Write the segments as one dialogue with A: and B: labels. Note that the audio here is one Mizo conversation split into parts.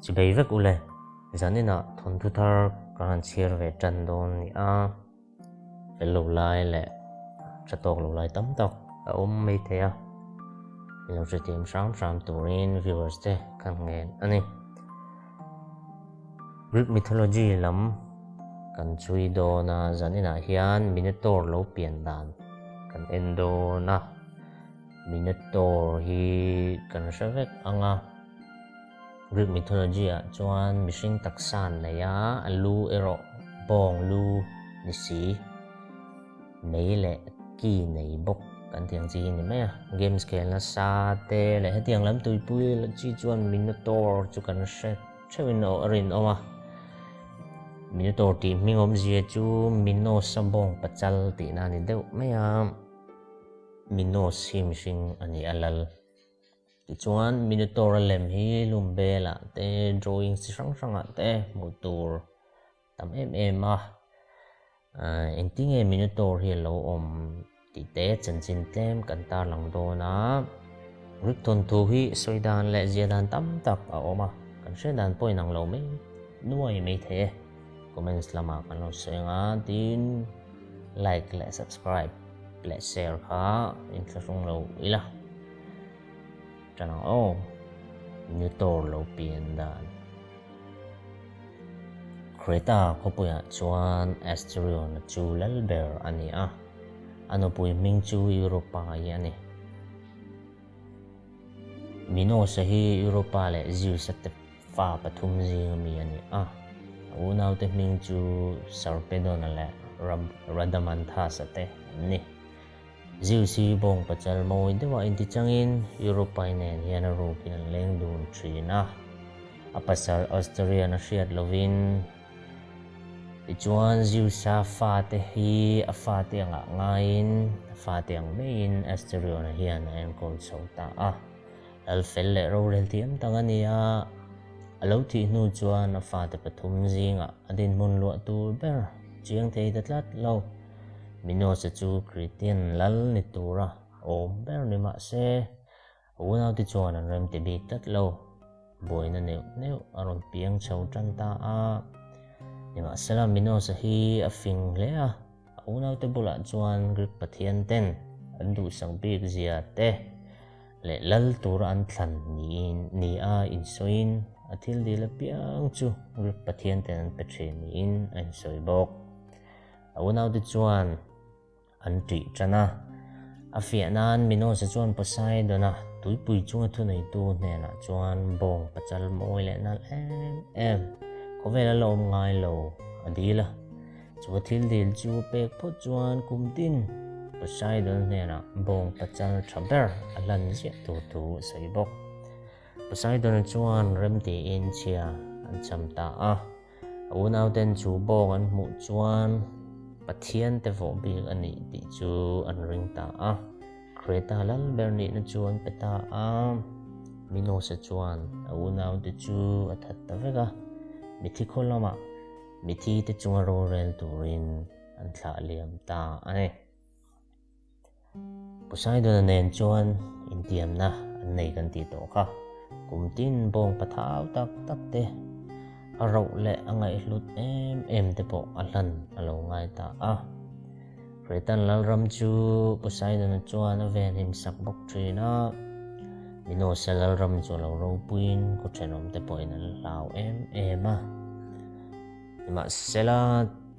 A: Chibei vek ule, zaninah thawnthu thar ka han chhiar ve tan dawn ni a, fel lo lai leh tha tawk lo lai tam tak a awm mai thei a, min lo hrethiam hram hram turin viewers te ka ngen a ni. Greek mythology lam kan chhui dawn a, zaninah hian Minotaur lo pian dan kan en dawn a, Minotaur hi kan hre vek ang a, Greek mythology ah chuan mihring taksa an nei a, a lu erawh bawng lu ni si, mei leh ki nei bawk kan tih ang chi hi a ni mai a. Games khel nasa te leh hetiang lam tuipui chi chuan Minotaur chu kan hre theuhin a rinawm a. Minotaur tih hming awmzia chu Minos-a bawng pachal tihna a ni deuh mai a. Minos hi mihring a ni a lal. Tichuan Minotaur-a lem hi lum belah te drawing chi hrang hrangah te hmuh tur tam em em a. Engtinge Minotaur hi a lo awm tih te chanchin tlem kan tarlang dawn a. Greek thawnthu hi sawi dan leh zia dan tam tak a awm a, kan hriat dan pawh inang lo mai nuai mai thei e. Comments lamah kan lo sawi ang a, tin like leh subscribe leh share kha inthlahrung lo ila. Ṭan ang aw, Minotaur lo pian dan. Creta khawpuiah chuan Asterion-a chu lal ber a ni a, a nupui hming chu Europa-i a ni. Minos-a hi Europa leh Zeus-a te fa pathum zinga mi a ni a, a unaute hming chu Sarpedon-a leh Radamanthus-a te an ni. Zeus hi bawng pachal mawi deuhah intichangin Europai nen hian a rukin an leng dun thin a, a pasal Asterion a hriat lovin. Tichuan Zeus-a fate hi a fate angah ngaiin a fate ang maiin Asterion-a hian a enkawl chho ta a. Lal fel leh rorel thiam tak a ni a, a lo thih hnu chuan a fate pathum zingah a dinhmun luah tur ber chiang thei ta tlat lo. Minos-a chu Cretan lal ni tura awm ber ni mah se, a unaute chuan an remti bik tlat lo. Buaina neuh neuh a rawn piang chho tan ta a. Nimahsela, Minos-a hi a fing hle a, a unaute bulah chuan Greek pathian ten an duhsak bik zia te leh lal tura an thlan niin ni a insawiin a thil dil apiang chu Greek pathian ten an pe thin niin a insawi bawk. A unaute chuan an ṭih ṭan a. A fiah nan Minos-a chuan Poseidon-a tuipui chunga thuneitu hnenah chuan bawng pachal mawi leh nalh em em khawvel a la awm ngai lo a dil a. Chu a thil dil chu a pek phawt chuan kum tin Poseidon hnenah bawng pachal ṭha ber a hlan ziah tur thu a sawi bawk. Poseidon-a chuan remtiin chhia an cham ta a. A unauten chu bawng an hmuh chuan Pathian te vawh bik a nih tih chu an ring ta a. Creta lal ber nihna chu an pe ta a. Minos-a chuan a unaute chu a that ta vek a, mithi khaw lamah mithi te chunga rorel turin an thlah liam ta a ni. Poseidon-a nen chuan intiamna an nei kan tih tawh kha. Kum tin bawng pathau tak tak te, a roh leh a ngaihhlut em em te pawh a hlan a lo ngai ta a. Cretan lalram chu Poseidon-a chuan a venhim sak bawk thin a. Minos-a lalram chu a lo ropuiin khaw thenawm te pawhin an hlau em em a. Nimahsela,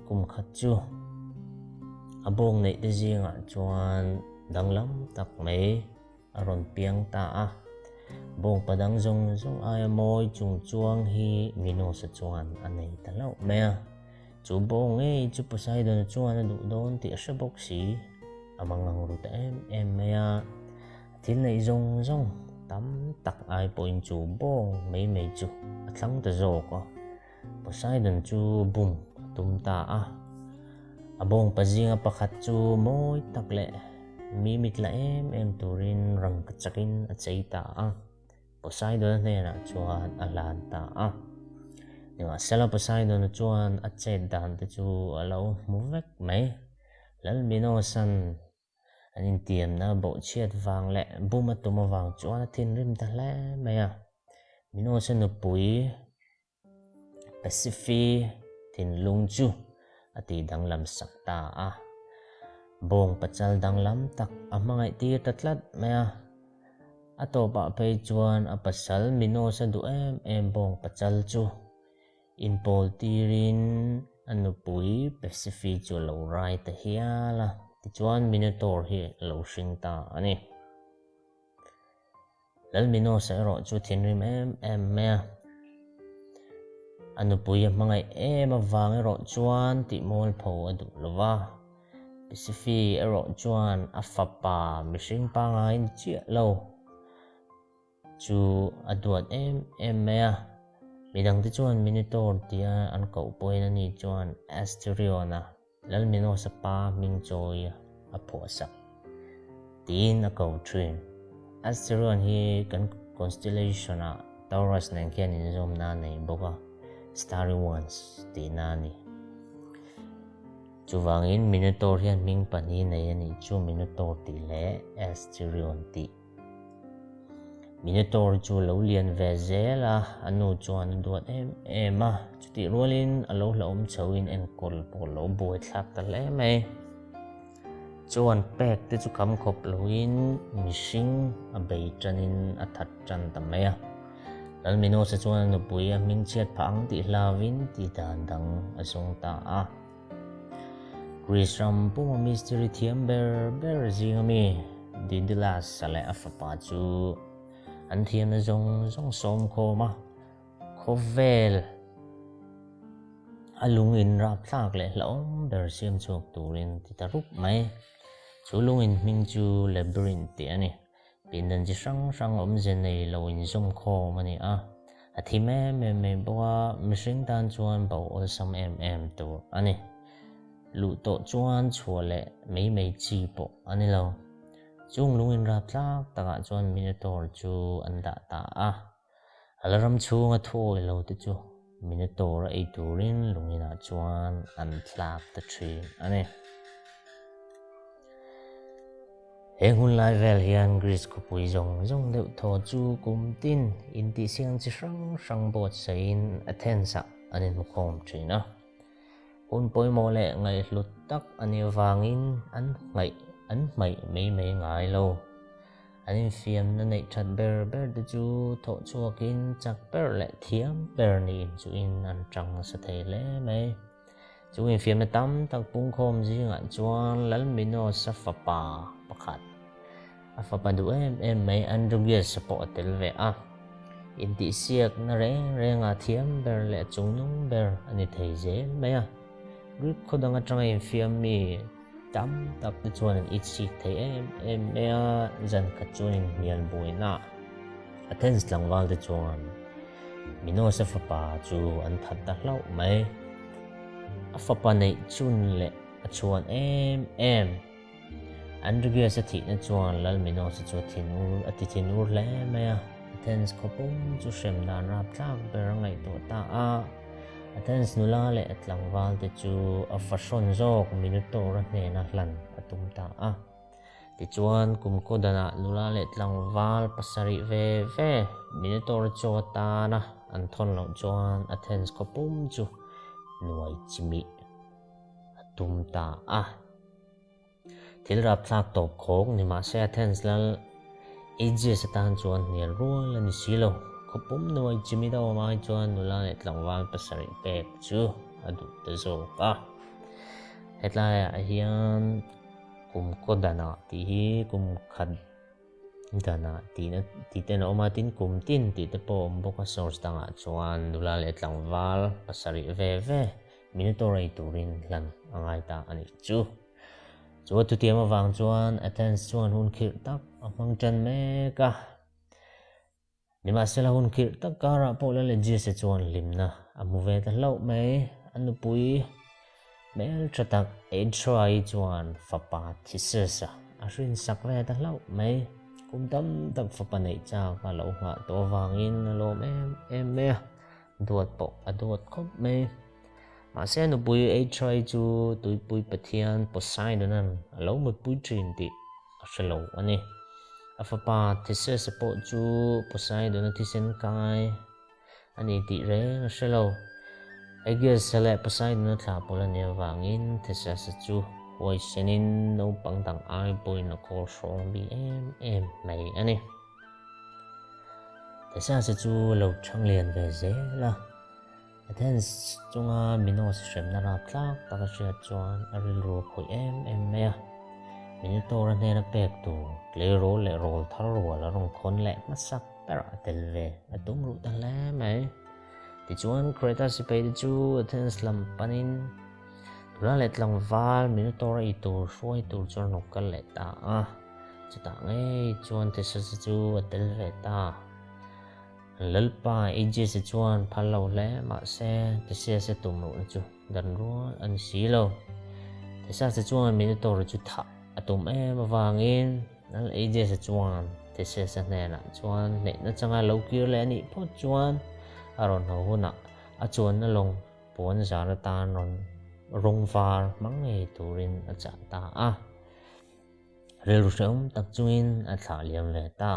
A: kum khat chu a bawng neih te zingah chuan danglam tak mai a rawn piang ta a. Bawng pa dang zawng zawng aia mawi chung chuang hi Minos-a chuan a nei ta hlauh mai a. Chu bawng ngei chu Poseidon-a chuan a duh dawn tih a hre bawk si. A mangang ru ta em em mai a. A thil neih zawng zawng tam tak ai pawhin chu bawng mai mai chu a thlang ta zawk a. Poseidon chu bum a tum ta a. A bawngpa zinga pakhat chu mawi tak leh mi mit la em em turin rangka chakin a chei ta a. Poseidon-a hnenah chuan a hlan ta a. Nimahsela Poseidon-a chuan a chet dan te chu a lo hmu vek mai. Lal Minosan an intiamna bawhchhiat vang leh bum a tum avang chuan a thinrim ta hle mai a. Minosa nupui Pasifi thinlung chu a tih danglam sak ta a. Bawng pachal danglam tak a hmangaih tir ta tlat mai a. A tawpah phei chuan a pasal Minosa duh em em bawng pachal chu Inpawl tirin a nupui Pacifi chu a lo rai ta hial a, tichuan Minotaur hi a lo hring ta a ni. Lal Minos-a erawh chu thinrim em em mai a, a nupui a hmangaih em avang erawh chuan tihmualpho a duh lo va. Pacifi erawh chuan a fapa mihring pangngai ni chiah lo. Chu a duat em em mai a, midangte chuan Minotaur tia an koh pawhin ani chuan Asterion-a, Lal Minos-a pa hming chawi a phuahsak tiin a ko thin. Asterion hi kan constellation-ah Taurus nen khian inzawmna a nei bawk a, Starry Ones tihna a ni. Chuvangin Minotaur hian hming pahnih nei a nih chu Minotaur tih leh Asterion tih. Minotaur chu a lo lian ve zel a, a nu chuan a duat em em a, chutih rualin a lo hlauhawm chhoin enkawl pawh a lo buaithlak ta hle mai. Chuan pek te chu kham khawp loin mihring a bei tanin a that tan ta mai a. Lal Minosa chuan a nupui a hmingchhiat phah ang tih hlauvin ti dan dang a zawng ta a. Greece ram puma mistiri thiam ber ber zinga mi Daedalus-a leh a fapa chu an thiamna zawng zawng sawm khawm a, khawvel a lung in rapthlak leh hlauhawm ber siam chhuak turin ti ta rup mai. Chu lung in hming chu Labyrinth tih a ni. Pindan chi hrang hrang awmze nei lo inzawm khawm a ni a, a thim em em mai bawk a, mihring tan chuan bo awlsam em em tur a ni. Luh tawh chuan chhuah leh mai mai chi pawh a ni lo. Chung lung inrap tlak takah chuan Minotaur chu an dah ta a, a la ram chhunga thuawi lo te chu Minotaur a ei turin lung inah chuan an thlak ta thin a ni. He hun lai vel hian Greece khawpui zawng zawng deuh thaw chu kum tin intihsiam chi hrang hrang buatsaihin Athens-ah an inhmukhawm thin a. Hun pawimawh leh ngaihhlut tak a nih avangin an hmaih an hmaih mai mai ngai lo. An infiamna neih that ber ber te chu thawh chhuakin chak ber leh thiam ber niin chuhin an tang nasa thei hle mai. Chu infiamna tam tak pungkhawm zingah chuan Lal Minos-a fapa pakhat, a fapa duh em em mai Androgeus-a pawh a tel ve a. Intihsiakna reng rengah thiam ber leh chungnung ber a ni thei zel mai a. Greek khaw dang atanga infiam mi tam tak te chuan an itsik thei em em mai a, zan khat chuan inhnial buaina Athens tlangval te chuan Minos-a fapa chu an that ta hlauh mai. A fapa neih chun leh a chhuan em em. Androgeus-a thihna chuan Lal Minos-a chu a thinur a ti thinur hle mai a. Athens khawpum chu hrem dan rapthlak ber a ngaihtuah ta a. Athens nula leh a tlangval te chu a fahrawn zawk Minotaur-a hnena hlan a tum ta a. Tichuan, kum kaw danah nula leh tlangval pasarih ve ve Minotaur chaw atana an thawn loh chuan Athens khaw pum chu nuai chimih a tum ta a. Thil rapthlak tawp khawk ni mah se Athens lal Aegeus atan chuan hnial rual a ni si lo. Khaw pum nuai chimih deuh awm ai chuan nula leh tlangval pasarih pek chu a duh ta zawk a. Hetlaiah hian. Kum kaw danah tih hi kum khat danah tihna tih ten a awm a, tin kum tin tih te pawh a awm bawk a, source dangah chuan nula leh tlangval pasarih ve ve Minotaur ei turin hlan a ngai ta a nih chu. Chu a thutiam avang chuan Athens chuan hun khirh tak a hmang tan mek a. Nimahsela hun khirh tak karah pawh Lal Aegeus-a chuan hlimna a hmu ve ta hlauh mai. A nupui hmel tha tak Aethra-i chuan fapa Theseus-a a hrinsak ve ta hlauh mai. Kum tam tak fapa neih chak a lo nghah tawh avangin a lawm em em mai a, duat pawh a duat khawp mai. Mahse a nupui Aithra-i chu tuipui pathian Poseidon-a'n a lo mutpui thin tih a hre lo a ni. A fapa Theseus-a pawh chu Poseidon-a thisen kai a ni tih reng a hre lo. Aegeus-a leh Poseidon-a thlah pawlh a nih avangin Theseus-a chu huaisenin naupang dang ai pawhin a kawl hrawng bik em em mai a ni. Theseus-a chu a lo chhang lian ve zel a. Athens chunga Minos hremna rapthlak tak a hriat chuan a rilru a khawih em em mai a. Minotaur-a hnena pek tur tleirawl leh rawl thar rual a rawn khawn leh hmasak berah a tel ve a tum ruh ta hle mai. Tichuan Creta sipai te chu Athens lam panin nula leh tlangval Minotaur-a ei tur hruai tur chuan a rawn kal leh ta a. Chutah ngei chuan Theseus-a chu a tel ve ta. Lalpa Aegis-a chuan phal lo hle mahse Theseus-a tum ruhna chu dan rual a ni si lo. Theseus-a chuan Minotaur-a chu thah a tum em avangin Lal Aegis-a chuan Theseus-a hnenah chuan hneihna changa lo kir leh a nih phawt chuan a rawn haw hunah a chuanna lawng puan zar atan rawn rawng var hmang ngei turin a chah ta a. Rilru hrehawm tak chungin a thlah liam ve ta.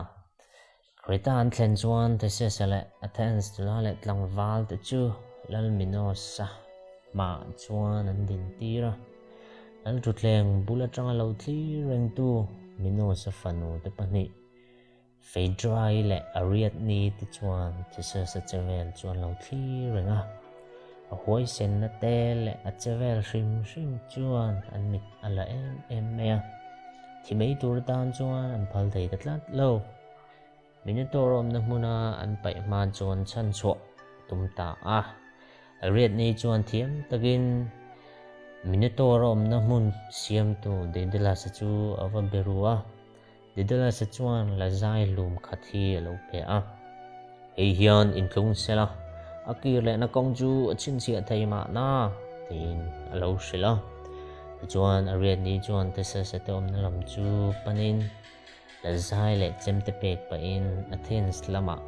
A: Creta an thlen chuan Theseus-a leh Athens nula leh tlangval te chu Lal Minos-a hmaah chuan an din tir a. Lal thutthleng bul atanga lo thlir rengtu Minos-a fanu te pahnih, Phaedra-i leh Ariadne te chuan Theseus-a chevel chu an lo thlir reng a. A huaisenna te leh a chevel hrim hrim chuan an mit a la em em mai a. Thi mai tur atan chuan an phal thei ta tlat lo. Minotaur awmna hmuna an paih hma chuan chhan chhuah tum ta a. Ariadne chuan thiam takin Minotaur awmna hmun siamtu Daedalus-a chu a va be ru a. Daedalus-a chuan lazai hlum khat hi a lo pe a. Hei hian intlung sela, a kir lehna kawng chu a chhinchhiah thei mahna, tiin a lo hrilh a. Tichuan, Ariadne chuan Theseus-a te awmna lam chu panin, lazai leh chemte pek pahin Athens lamah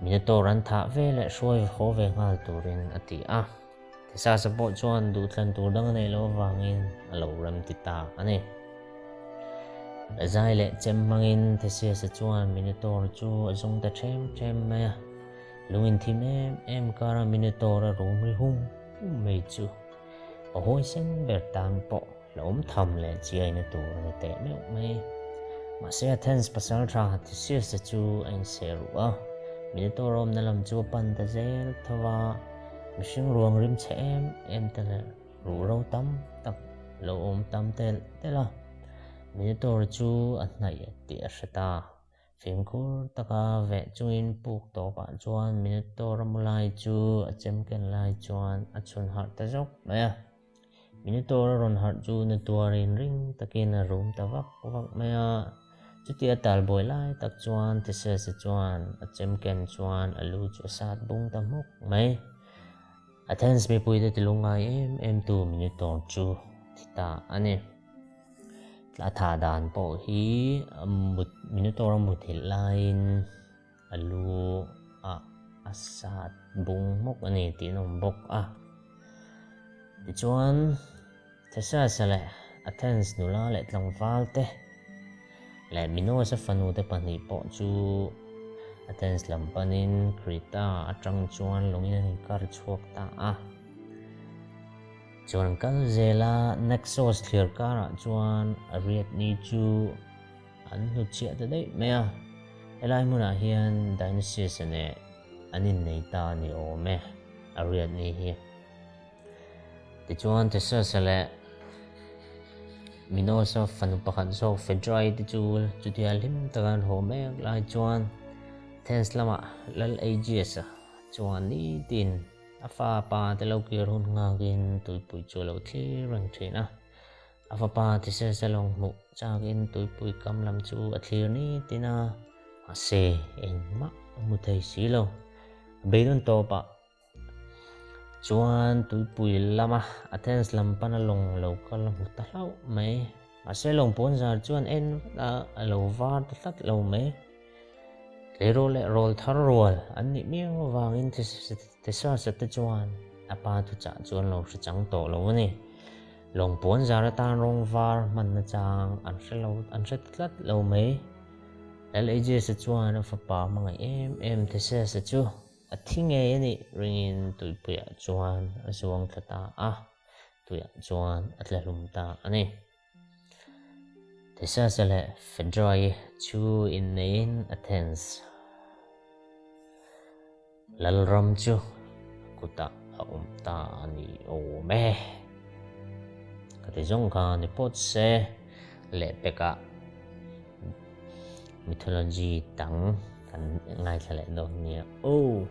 A: Minotaur an thah ve leh hruai haw ve nghal turin a ti a. Theseus-a pawh chuan duhthlan tur dang a neih loh avangin a lo rem ti ta a ni. Zai leh chem hmangin Theseus-a chuan Minotaur chu a zawng ta ṭhem ṭhem mai a. Lung inthim em em kara Minotaur a rum ri hum hum mai chu a huaisen ber tan pawh hlauhawm tham leh chiaina tur a ni teh meuh mai. Mahse Athens pasalṭha Theseus-a chu a inseh ruh a, Minotaur awmna lam chu a pan ta zel tho va, mihring ruang rim chhe em em te leh Ruhro tam tak lo awm tam telh telh a, Minotaur chu a hnaih tih a hre ta. Fimkhur taka veh chungin puk tawpah chuan Minotaur a mu lai chu a chem ken lai chuan a chhun harh ta zawk mai a. Minotaur a rawn harh chu na tuarin ring takin a rum ta vak vak mai a. Chutia talbuai lai tak chuan Theseus-a chuan a chem ken chuan a lu chu a sat bung ta hmuk mai. Athens mipuite ti lungngai em em tu Minotaur chu thi ta a ni. A thah dan pawh hi Minotaur a muthilh laiin a lu ah a sat bung hmawk a ni tih an awm bawk a. Tichuan Theseus-a leh Athens nula leh tlangval te leh Minos-a fanu te pahnih pawh chu Athens lam panin Creta atang chuan lawngin an inkar chhuak ta a. Chuan an kal zel a, Naxos thlir karah chuan Ariadne chu an hnutchhiah ta daih mai a. Helai hmunah hian Dionysius-a nen an innei ta a ni awm e, Ariadne hi. Tichuan Theseus-a leh Minos-a fanu pakhat zawk Phaedra-i te chu chutia hlim taka an haw mek lai chuan Athens lamah Lal Aegeus-a chuan nitin a fa pa te lo kir hun nghakin tuipui chu a lo thlir reng thin a. A fapa Theseus-a lawng hmuh chakin tuipui kam lam chu a thlir nitin a, mahse engmah a hmu thei si lo. A beidawn tawpah Chuan tuipui lama Athens lam pana lawng lo kal a hmu ta hlauh mai. Mahse lawng pawn zar chuan en vat a, a lo var ta tlat lo mai. Tleirawl leh rawl thar rual an nih miau avangin Theseus-a te chuan. a pa thuchah chu an lo hre chang tawh lo a ni. Lawng pawn zar atan rawng var hman nachang an hre lo, an hre ta tlat lo mai. Lal Aegeus-a chuan a fapa hmangaih em em Theseus-a chu a thi ngei a nih ringin tuipuiah chuan a zuang thla ta a, tuiah chuan a tla hlum ta a ni. Theseus-a leh Phaedra-i chu inneiin Athens Lalram chu kutah a awm ta a ni awm e. Ka ti zawng kha ni pawt se lehpekah mythology dang kan ngaithla leh dawn nia aw.